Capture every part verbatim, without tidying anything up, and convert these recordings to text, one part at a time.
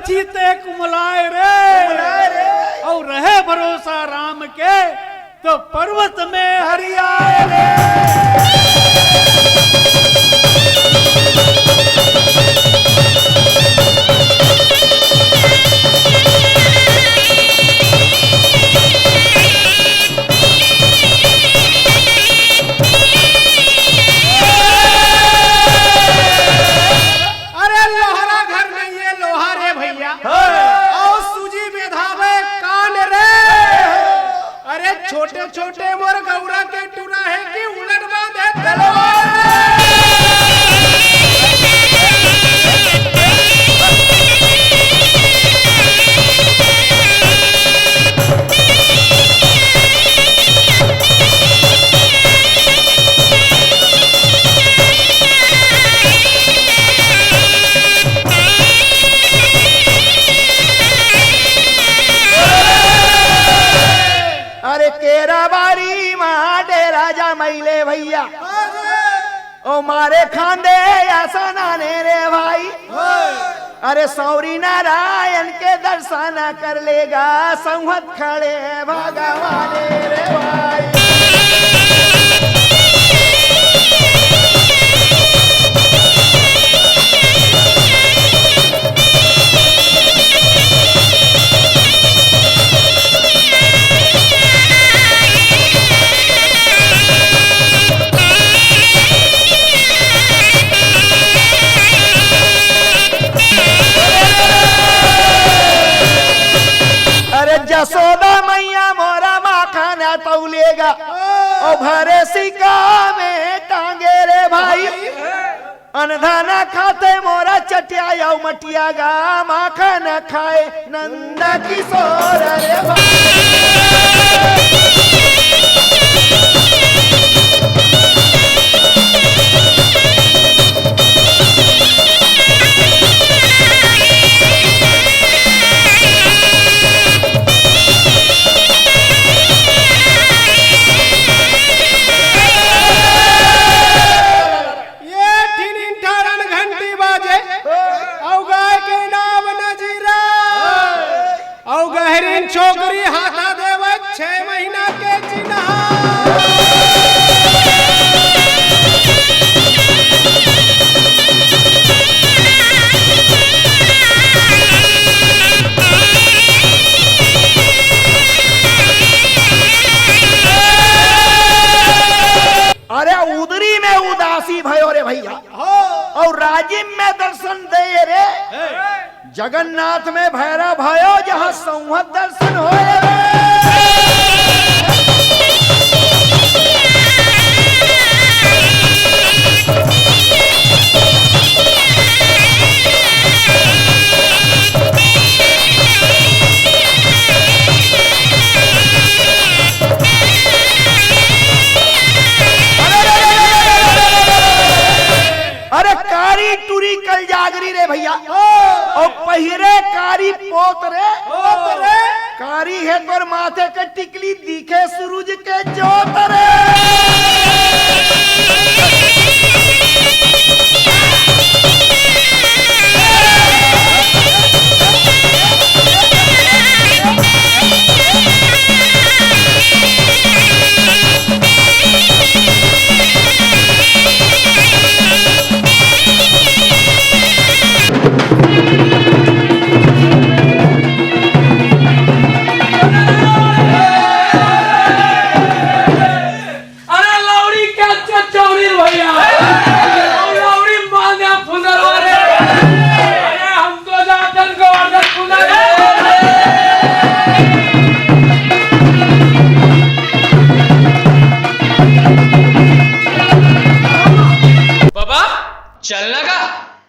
चिते कुमलाए रे। कुमलाए रे। अउ रहे भरोसा राम के, तो पर्वत में हरियाए रे। अरे लोहरा घर में ये लोहा रे भैया। हाँ। अउ सूजी बेधावे कान रे। अरे छोटे छोटे मोर गौरा के टूरा हे कि उलट बांधे तलवार रे। अरे केरा बारी मा डेरा जमइले भैया, ओ मारे खांदे असन आने रे भाई। अरे सौरी नारायण के दर्शन कर लेगा, संवत खड़े भगवान रे भाई। अरे जसोदा मैया मोरा माखन तौलेगा, ओ भरे सिका में टांगे रे भाई। अनधाना खाते मोरा चटिया अउ मटिया गा, माखन खाए नंद किशोर रे भाई। ये ठिनिन ठारन घंटी बाजे, अउ गाय के नाम नजीरा, अउ गहरीन छोकरी हाथा देवत छह महीना के चिन्हा। अरे उदरी में उदासी भयो रे भैया, हाँ। अउ राजिम में दर्शन दे रे। हे। जगन्नाथ में भैरा भयो, जहाँ संवत दर्शन होए रे। अरे कारी टुरी कल जागरी रे भैया, अउ पहिरे कारी पोत रे। पोत रे। कारी हे तोर माथे के टिकली, दिखे सूरज के जोत रे। अरे लौड़ी के अच्छा चौड़ी भैया, लौड़ी मांगे फुंदर वाले। अरे हम तो जातन गोवर्धन फुंदर। बाबा, चल ना गा,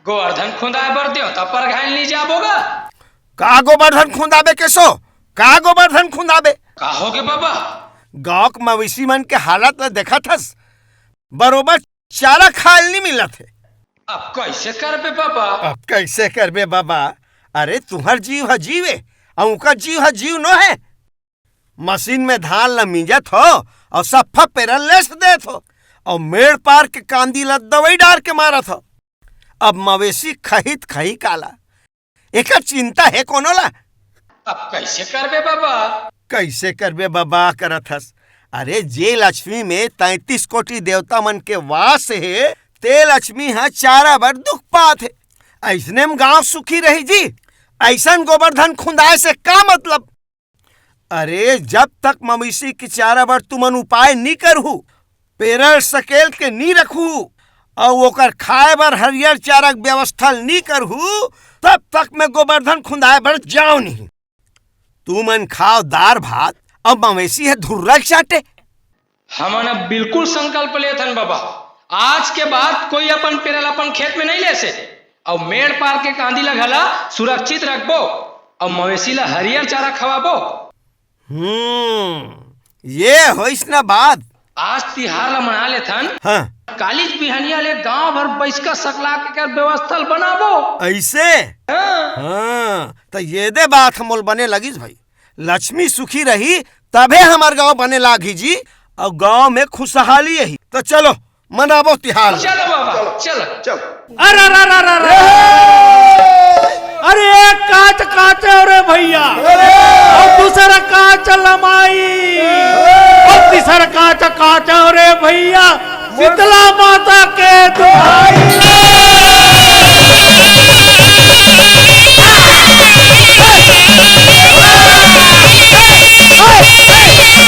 गोवर्धन खुंदाए बर देवता परघाय ल नी जाबो गा। का गोवर्धन खुंदाबे केसो? का गोवर्धन खुंदाबे? का होगे बाबा? गांव के मवेशी मन के हालत ल देखत हस, बरोबर चारा खाए ल नी मिलत हे। अब कइसे करबे बाबा? अब कइसे करबे बाबा? अरे तुंहर जीव ह जीव ए, अउ उंकर जीव ह जीव नो हे। मशीन में धान ल मिंजत हो अउ सफ्फा पेरा लेस देत हो अउ मेड़ पार के कांदी ल दवई डार के मारत हो। अब मवेशी खही त खही काला? एकर चिंता हे कोनो ला? अब कइसे करबे बाबा? कइसे करबे बाबा करत हस? अरे, जे लक्ष्मी में तैंतीस कोटि देवता मन के वास हे, ते लक्ष्मी ह चारा बर दुख पात हे। अइसने म गांव सुखी रही जी। अइसन गोबरधन खुंदाय से का मतलब? अरे, जब तक मवेशी के चारा बर तुमन उपाय नी करहू, पेरल सकेल के नी रखहू, अउ ओकर खाए बर हरियर चारा के व्यवस्था नी करहू, तब तक मैं गोबरधन खुंदाए बर जाओ नहीं। तुमन खाओ दार भात, अउ मवेशी ह धुर्रा के चाटे। हमन अब बिल्कुल संकल्प लेथन बाबा, आज के बाद कोई अपन पेरल अपन खेत में नहीं ले से, अउ मेड़ पार के कांदी ला घला सुरक्षित रखबो, अउ मवेशी ला हरियर चारा खवाबो। हम्म, ये होइस ना बात। आज तिहार ला मना लेथन। हाँ। कालीच बिहनिया ले गांव भर बइसका सकला के कर व्यवस्था ल बनाबो। अइसे? हाँ। हाँ, त ये दे बात हमोल बने लगिस भाई। लक्ष्मी सुखी रही, तभे हमर गांव बने लागही जी, अउ गांव में खुशहाली आही। त चलो, मनाबो तिहार। चलो बाबा, चलो। चलो। अरे, अरे, अरे, अरे, अरे। अरे, एक काच काचे हो रे भैया, अरे। अउ दूसरा काच लमाई, अरे। अउ तीसरा काच काचे हो रे भैया, शीतला माता के दुहाई।